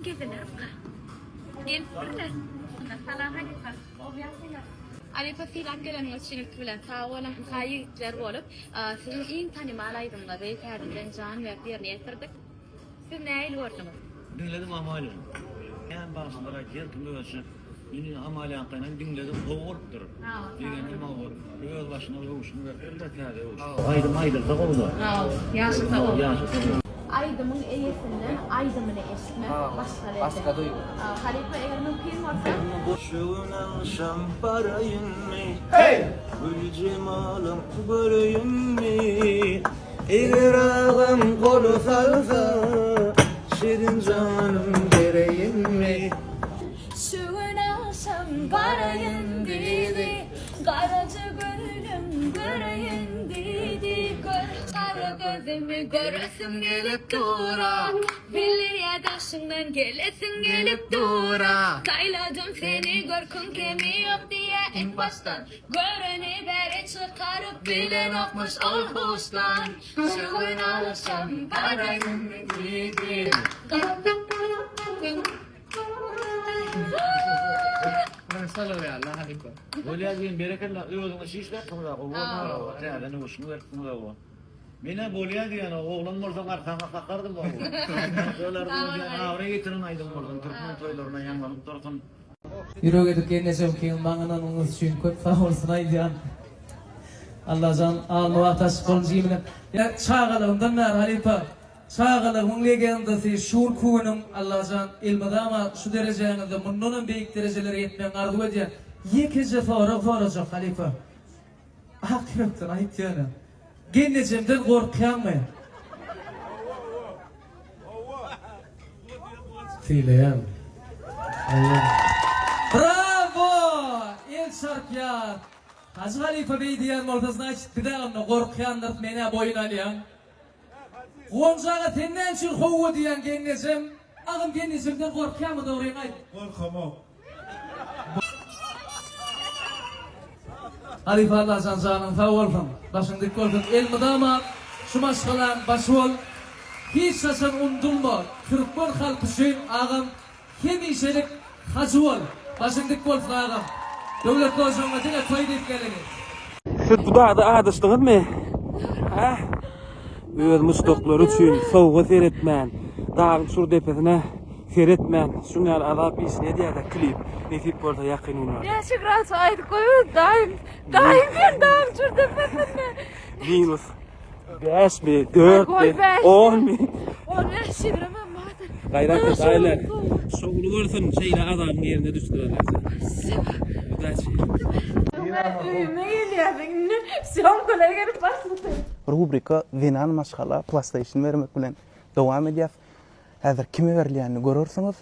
Gezelerka. Gelipdirler. Salam halypa. Gowy ýagdaýlar. Halypa sylap geleniňiz üçin ilki bilen sag boluň. Ynha ýigitler bolup, siziň iň tanymal aýdymyňyzy täzeden jan berip ýerine ýetirdik. Siz nähili gördüňiz? Diňledim Amalia. Näme barmy bir aýt her kim özüçe. Men Amaliaňkynam diňledim gowy bolupdyr. Begendim hawa. Öz başyna öwüşgin beripdir-de täze öwüşgin. Aýdym aýdylsa gowy-da. Hawa, ýaşasa gowy. Ýaşasa gowy. Aýdymyň eýesinden aýdymyny eşitmek başga lezzet. Başga duýgy. Halypa eger mümkin bolsa. Şu gün agşam baraýynmy? Gül jemalyň göreýinmi? Eger agam gol salsa, şirin janym bereýinmi? Şu gün agşam baraýyn diýdi, Garaja gülüm göreýin diýdi. Gör gara gözümi göresim gelip dur-a, Bilýä daşyňdan gelesim gelip dur-a. Saýladym seni görküň kemi ýok diýýä ilk başdan. Göreni bäri çykaryp bilenokmyş ol huşdan. Şu gün agşam baraýyn diýdi. Bolýa diýen berekella özüňe şişläpsiňiz-a gowy bolupdyr täze nöwüşiňi beripsiňiz-a gowy. Menä bolýa diýen oglan bolsaň arkaňa kakardym oglan. Abraý getiren aýdym bolsun türkmen toýlaryna ýaňlanyp dursun. Ýürek edip gelnejem kiň maňa ynanyňyz üçin köp sag bolsun aýdýan. Allajan alny bagty açyk bolun jigimine. Ýa çagalygymdan bäri halypa çagalygymyň legendasy şu günki günüň Allajan elmydama şu derejäňizde mundanam beýik derejelere ýetmegiňi arzuw edýän. Ýekeje sorag sorajak halypa. Ak ýürekden aýt ýöne. Gelnejemden gorkýaňmy? Sylaýan. Allah. Bravo! El çarpýar. Hajy halypa beý diýen bolsa znaçit bizä onda gorkýandyrys menä boýun alýan. Guwanç aga sen näme üçin howwa diýýäň gelnejem? Agam gelnejemden gorkýaňmy dogryňy aýt. Gorkamok. Halypa Allajan janyň sag bolsun, başyň dik bolsun, elmydama şu maşgalaň başy bol, hiç haçan undulma, türkmen halky üçin agam hemişelik hajy bol, başyň dik bolsun agam, döwletli ojagyňa diňe toý diýip geleli. Siz bu dagda azaşdyňyzmy? Hä? Öz muşdaklary üçin sowuga seretmän, dagyň çür depesine Seretmän, şuň ýaly azap işini edýärler klip. Nesip bolsa ýakyn günlerde. Näçe gradus aýdyp goýber daýym. Daýym diýen dagyň çür depesinde. Minus 5 mi, 4 mi, 10 mi? 15 ýigrimem bardyr. Gaýrat et aýlar. Şowly bolsun, şeýle azabyň ýerine düşdüler. Udaçi. Öýüme gelýärsiň indi sýomkalara gelip başlady. Rubrika Zenan maşgala playstation bermek bilen dowam edýäs. Häzir kime berilýänini görersiňiz.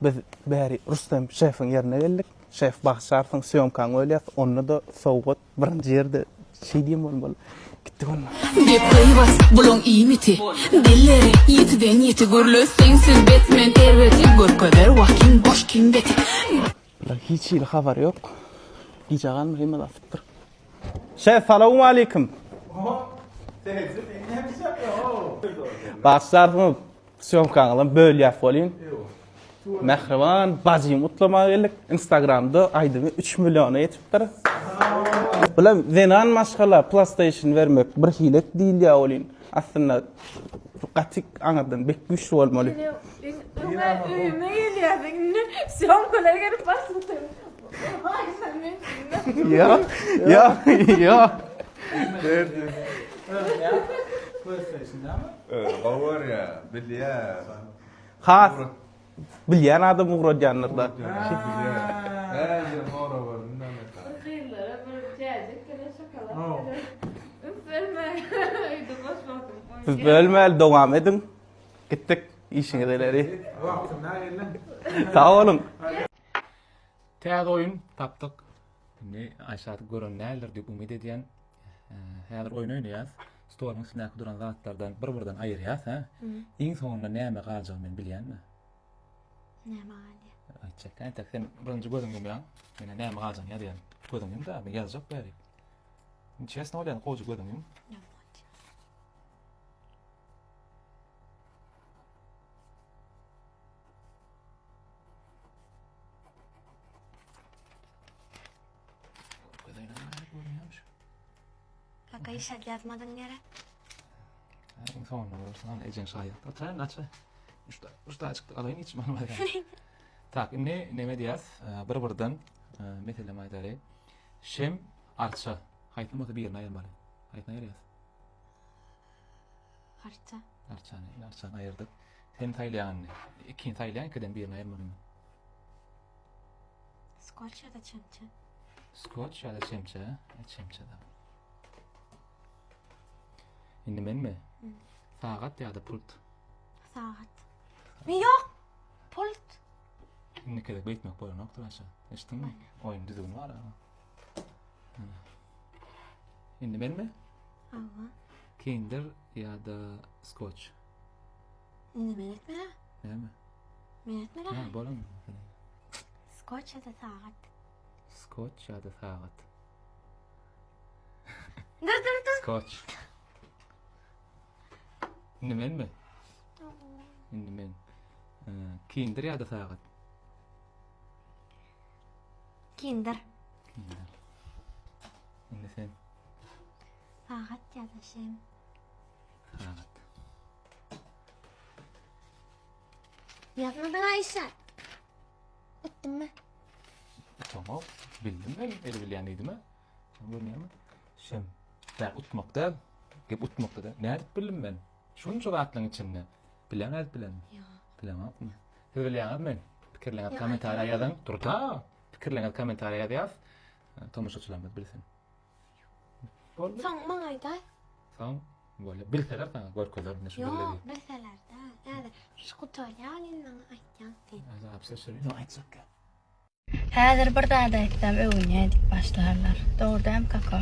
Biz bäri Rustem şefiň ýerine geldik. Şef bagyşlarsyň sýomkaňy bölýäs. Onda-da sowgat birinji ýerde şeý diýen bolmaly. Gitdik onda. Gep gybat, bulaň iýmiti. Dilleri ýitiden ýiti gürletseň siz bet men erbeti görkezer wah kim boş kim beti. Bular hiç hili habary ýok. Gijä galma hemme zat asypdyr. Şef salowmalikim. Bagyşlarsyňyz sýomkaňyzam bölýäs welin. Mähriban bajymy gutlamaga geldik. Instagramda aýdymy 3 milliona ýetipdir. Bulam zenan maşgala PlayStation bermek bir hile diýilýär welin. Aslynda gaty aňyrdan bek güýçli bolmaly. Öňe öýüme gelýärsiň indi sýomkalara gelip başlady. Ýok, ýok, ýok. Gowy görýär, bilýär. Has bilýän adam ugradýandyr-da. Näme sorag berdim näme? Bir gyzlara bir täjik geler şokolad geler. Üns berme. Öýde boş wagtym. Siz bölmäli dowam ediň. Gitdik. Işiňiz ileri. Wagtynda geldiň. Sag boluň. Täze oýun tapdyk. Indi Aýşat gören däldir diýip umyt edýän. Häzir oýun oýnaýas. Stoluň üstündäki duran zatlardan bir-birden aýyrýas, hä? Iň soňunda näme galjagyny men bilýän-de. Näme galýar? Aýtjak. Entek sen birinji gözüňi ýumýaň. Menä näme galjagyny ýazýan. Gözüňi ýum-da, men ýazjak bäri. Çesno bolýan, gowja gözüňi ýum. Aýşat ýazmadyň gerek? Iň soňunda görersiň, ana ejeň şaýat. Açaýyn, açaý. Üç üç daýy çykdy, alaýyn hiç bolmaz. Tak, indi neme diýýäs? Bir-birden meselem aýdaly. Şem, arça. Haýsy bolsa birini aýyrmaly. Haýsyny aýyrýas? Arça. Arçany, arçany aýyrdyk. Sen saýlaýaň indi. Ikini saýlaýaň, ikiden birini aýyrmaly. Skoç ýa-da çemçe. Skoç ýa-da çemçe, e, çemçe da. Indi menmi? Sagat ýa-da pult? Sagat. Mi ýok. Pult. Indi gezek beýtmek bolanokdyr aşa. Eşitdiňmi? Oýun düzgüni bar. Indi menmi? Hawa. Kinder ýa-da skoç? Indi men etmeli. Näme? Men etmeli. Ha, bolan. Skoç ýa-da sagat. Skoç ýa-da sagat. Dur dur dur. Skoç. Indi menmi? Indi men. Kinder ýa-da sagat. Kinder. Kinder. Indi sen. Sagat ýa-da şem. Sagat. Ýazmadyň Aýşa. Utdummy? Utamok. Bildim men, el bilýän diýdim-ä. Sen görmeýärmi? Şem. Däl, utmak däl. Gep utmakda däl. Nädip bildim men? Şunça zatlaryň içinde. Bilýäň nädip bilenimi? Ýok. Bileňokmy? Siz bilýäňizmi? Pikirleriňizi kommentariýa ýazyň. Dur-da. Pikirleriňizi kommentariýa ýazýas. Tomaşaçylarymyz bilsin. Boldy. Soň maňa aýdaý. Soň bolýar. Bilseler saňa görkezerin indi şu Ýok, bildi diýip. bilseler däl. Häzir şu gutarýar indi maňa aýtýaň sen. Azap söz aýtjak. Häzir bir zat aýtsam öwünýä diýip başlarlar. Dogry dälmi kaka?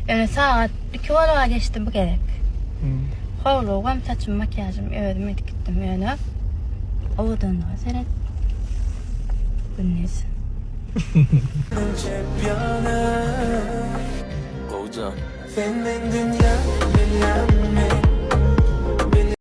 Ýöne sagat 2 bolup geçdi bu gezek. Howlugam saçym makiýažym özüm edip gitdim ýöne owadanlyga seret. Gündiz. Gowja. Sen men dünýä bilýän.